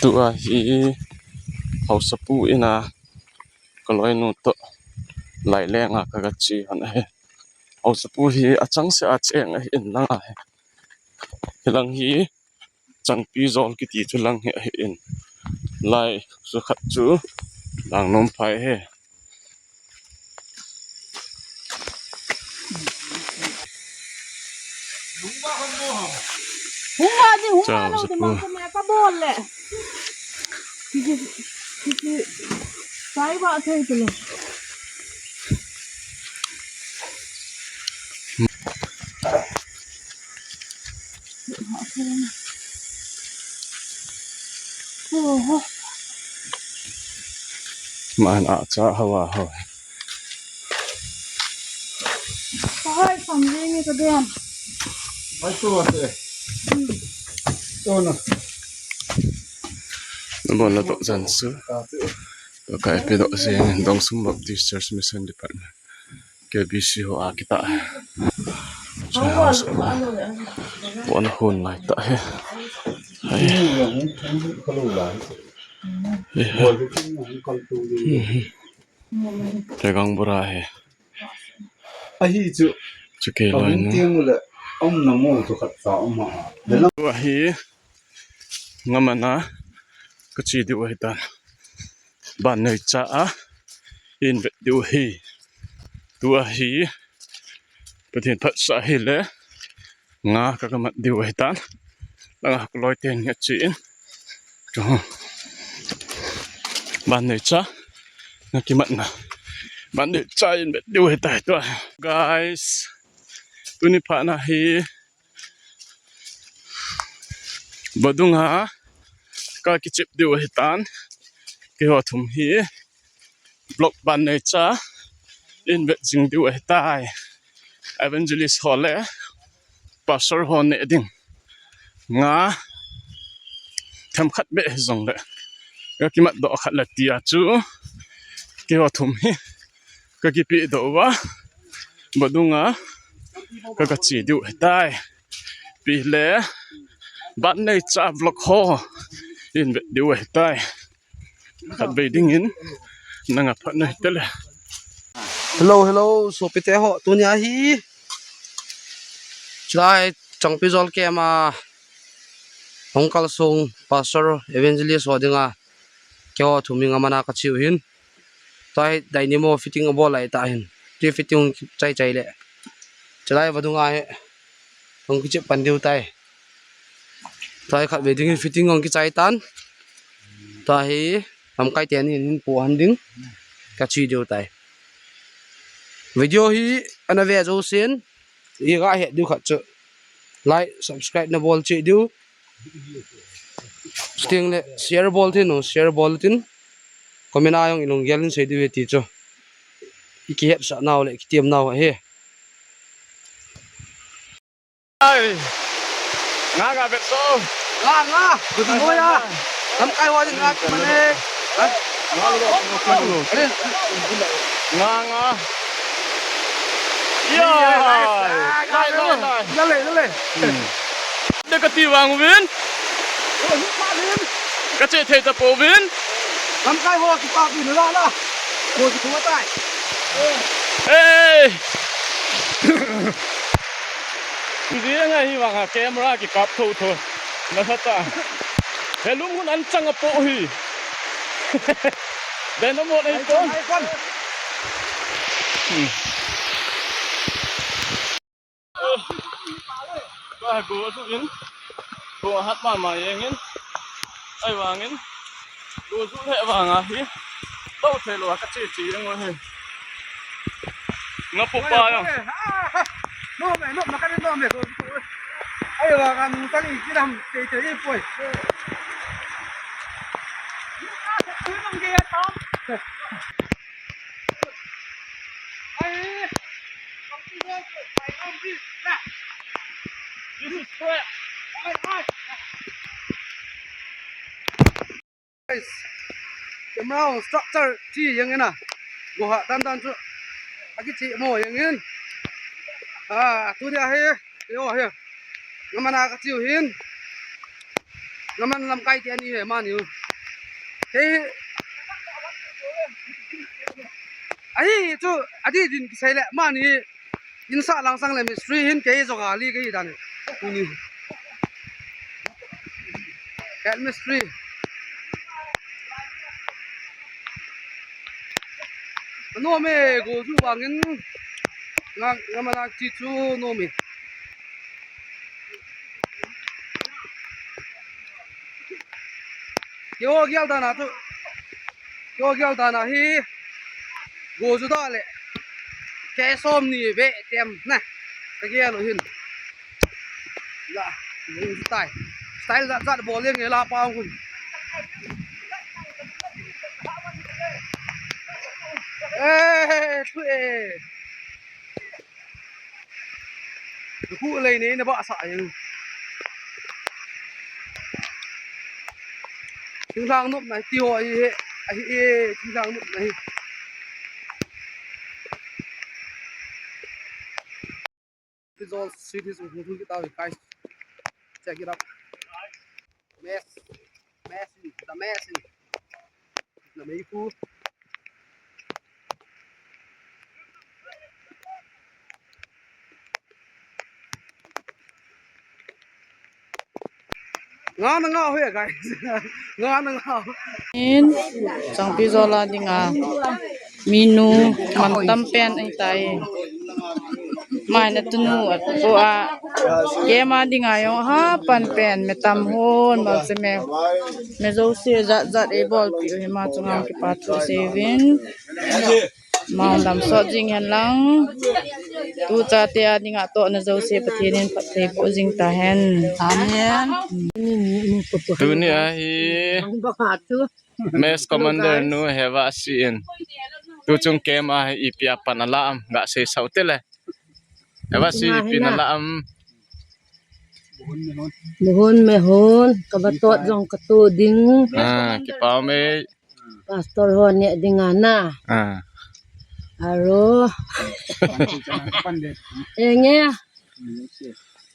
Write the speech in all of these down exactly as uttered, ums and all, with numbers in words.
Tua hi Haosapu in a kaloinu toh Lailenga kaga che hon ahi. Haosapu hi achangseh a cheng ahi in lang ahi. Hilang hi Changpi Jol kiti chu lang hi ahi in. Lai chu khat chu lang nom phai he. Hung va ding, hung va lou ding, mang ko me ka bol le. Kiki, kiki, sai ba thei tu le. Oho. Man a cha hawa ho. Kahai sam le nge ka den. Mai tu ate. Hmm. Tu na. Nabon la toh jan su. Ka tu. Toh kai pe doh jeng Dongsum Baptist Church Mission Department. K B C ho a kita. Pon hon lai ta he. Hai. Tegang bura he. Ahi chu. Chu ke lai na. Tiang le. Om na mo to khat sa om ha. Ahi. Nga mana kache diu ahitan. Ban neicha a in vet diu ahi. Tua hi Pathen phatsah hile nga kaga mat diu ahitan. Langa kaloi ten nga che in. Chu ban neicha nga kimatna. Ban neicha in vet diu ahitai tua. Guys, tuni phat na hi vadunga kakichep diu ahitan. Keiho thum hi vlog ban neicha in vet jing diu ahitai. Evangelist ho le pastor ho neh ding nga themkhat beh hijongle kakimat doh khat le tia chu keiho thum hi kakipe doh uva vadunga kaga che diu ahitai. Pi le ban neicha vlog ho in vet diu ahitai. Khatvei dingin nanga phat na hitele. Hello, hello, sopite ho, tunia hi chulai Changpi Jol kema hung kalsong pastor evangelist ho dinga keiho thum hi nga mana kache u hin. Tua hi dynamo fitting abol lai ta hin. Ti fitting chai chai le. Chulai vadunga hi hung kichep pan diu tai. Tua hi khatvei dingin fitting hung kichai tan. Tua hi lamkai teni hin po han ding kache diu tai. Video hi ana ve jousen iga het diu khat chu like, subscribe nabol cheh diu. Chutengle share bol tin, share bol tin. Comment a jong ilunggel in sei diu ve ti chu. Ikihetsah nau le kitem nau ahi. Ai. Nga nga vet so. Nga nga. Good boy a. Lamkai ho din nga mane. Nga nga. Ya. Lai lai lai. Lale lale. De kati vang uvin. Kache thei tapouvin. Lamkai ho kipa uvin la la. Ko kipa tai. Hey. Tujia ngai hi vanga camera kikap tho tho. Nasatah. Helum hun an chang apo hi. Dynamo nei po. Hmm. Ka go asu in. Go ahat mama jengin. Ahivangin. Go asu le vanga hi. Tao thei lou a kache che jeng u hi. Nga po pa ya. No me, no, makani no me. Ahivangin tang i kinam che che i poi. This is crap. Guys, camera structure chi jeng ina. Go ha tan tan chu. Akichi mo jeng in. Ah, tunia hi. Yo hi. Nga mana kache u hin. Ngaman lamkai te ani ve mani u. He. Ahi chu, adi din kisai le mani. Insa langsang le mistri hin kei joga li kei dan. Tuni. Head mistri. Nom e, go ju vangin. Nga, nga mana chi chu nom e. Kio gial dana tu. Kio gial dana hi. Go ju da le. Ke som ni ve tem na. Ka gial lo hin. La. Style. Style zat zat bol leng la pa hun. Eh, tu eh. Khu lei nei na ba sa e. Thinglhang nop na ti ho ahi he. Ahi e, thinglhang nop na hi. It's all sweet is who get out, guys. Check it out. Mess. Mess. The mess. The mess. Nga na nga ho ya, guys. Nga na nga. In, Changpi Jola dinga minu mantam pen ahitai. Mai na tunu at ko a kema dinga jong ha pan pen me tam hon mal se me. Me jouse jat jat eibolpi u hi ma chunga kipathu seuvin. Mong dam sot jing hen lang. Tu chate a dinga tohna jouse Pathen in phatthei boh jing tahen. Amen. Tuni a hi Mess Commander nu Hevasi in. Tu chung kema hi ipi a pan ala am ga sei sau te le. Hevasi ipi na la am. Muhun mehun, kaba tot jong katu ding. Ah, kipau me. Pastor ho ne dinga na. Ah. Aro. Enge.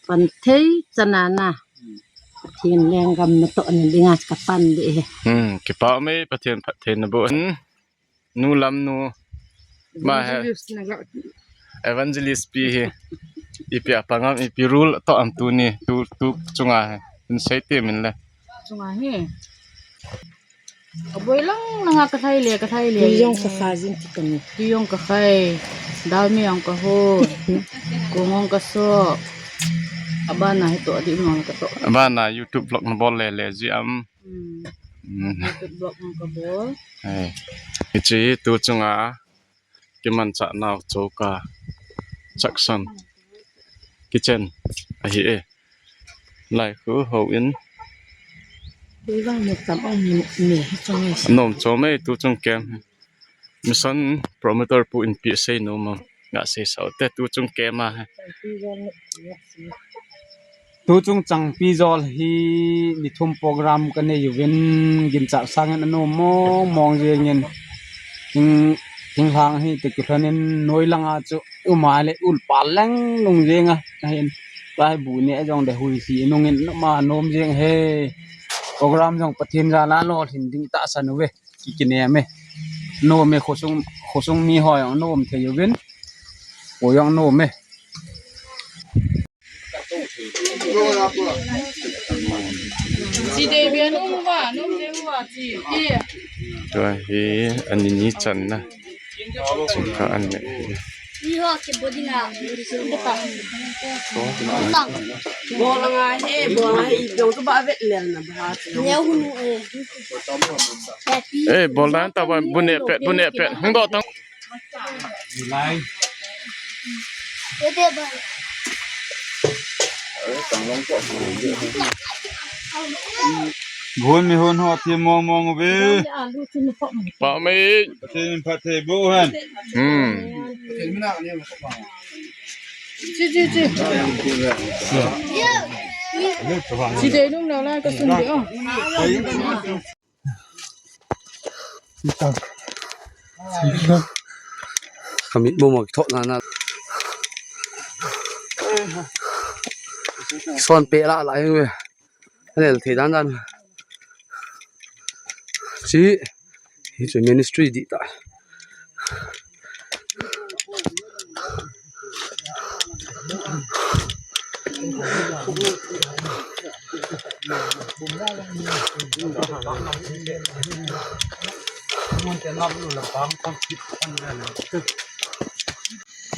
Phatthei chanana. Pathen lenggam natoh na dinga kapan de he. Hmm, kipau me Pathen phatthei naboh. Hmm. Nu lam nu. Ma he. Evangelist na ga. Evangelist pi hi. Ipi a pangam, ipi rule to am tuni. Tu, tu chunga he. In sei te min le. Chunga he. Aboi lang na nga ka thai le, ka thai le. Tui jong ka khai jing ti kani. Tui jong ka khai. Dal mi jong ka ho. Kong jong ka so. Abana hi to adi mong ka to. Abana YouTube vlog na bol le le ji am. Hmm. Hmm. Block ng kabol. Hai. Hiche tu chunga kimanchah nau choka chaksan kitchen ahi e. Lai khu houin. Dei vang mo tam ong ni, ni hi chang e. Nom chom e tu chung kem. Mission promoter pu in pi sei nom am. Nga sei sau te tu chung kem a he. Tu chung Changpi Jol hi ni thum program ka nei uvin ginchat sangin anom mong mong jengin. Thing, thinglhang hi te kilhonin noi langa chu uma le ulpa leng lung jenga. Ahin, pai bu ne jong le hui si nungin ma nom jeng he. Program jong Pathen jal a lolhin ding tahsan uve. Ki, kinem e. Nom e, khosung, khosung mi ho jong nom thei uvin. Ko jong nom e. Tua hi ani ni channa. Chungkha an ne. Iho ke bodinga. Bolanga he, bolanga he, jong tu ba vet lel na ba. Neu hunu e. Eh, bol dan ta ba, bu ne pet, bu ne pet. Hung do tang. Bun mi hun ho ti mong mong ve. Pa mai. Ti phat thei bu han. Hmm. Chi, chi, chi. Chi de nung nau lai ka sun de o. Ka mit mo mo ki thoh na na. Son pe la la ve. Lel thei dan dan. Chi, hi chu ministry di ta.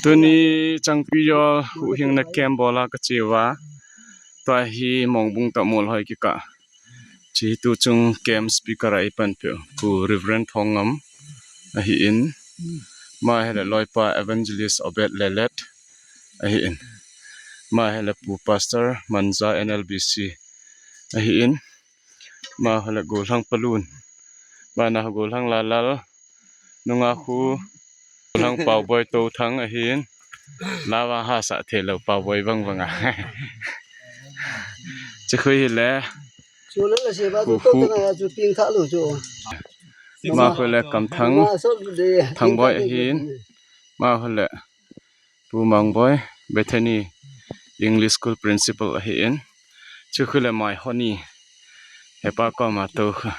Tuni Changpi Yol huhhingna camp bola kache uva. Tua hi Mongbung toh Muolhoi kikah. Chi tuchung camp speaker a eipanpeh u Pu Reverend Thongam ahin. Ama hi le loipa Evangelist Obed Lelet ahin. Ama hi le Pu Pastor Manja N L B C ahin. Ama hi le Golhang Palun. Ama na Golhang Lalal. Nunga khu Golhang Paoboi Touthang ahin. Lava hasa thei lou Paoboi vang vang a. Chukhu hi le. Chu le la se ba Khu tu khu. Tu na chu ping tha lo chu. Ama khu le Kamthang. Ma so de. Thangboi ahin. Ama khu le Pu Mangboi, Bethany English School Principal ahin. Chukhu le Mai Honi. Hepa koma tou khu.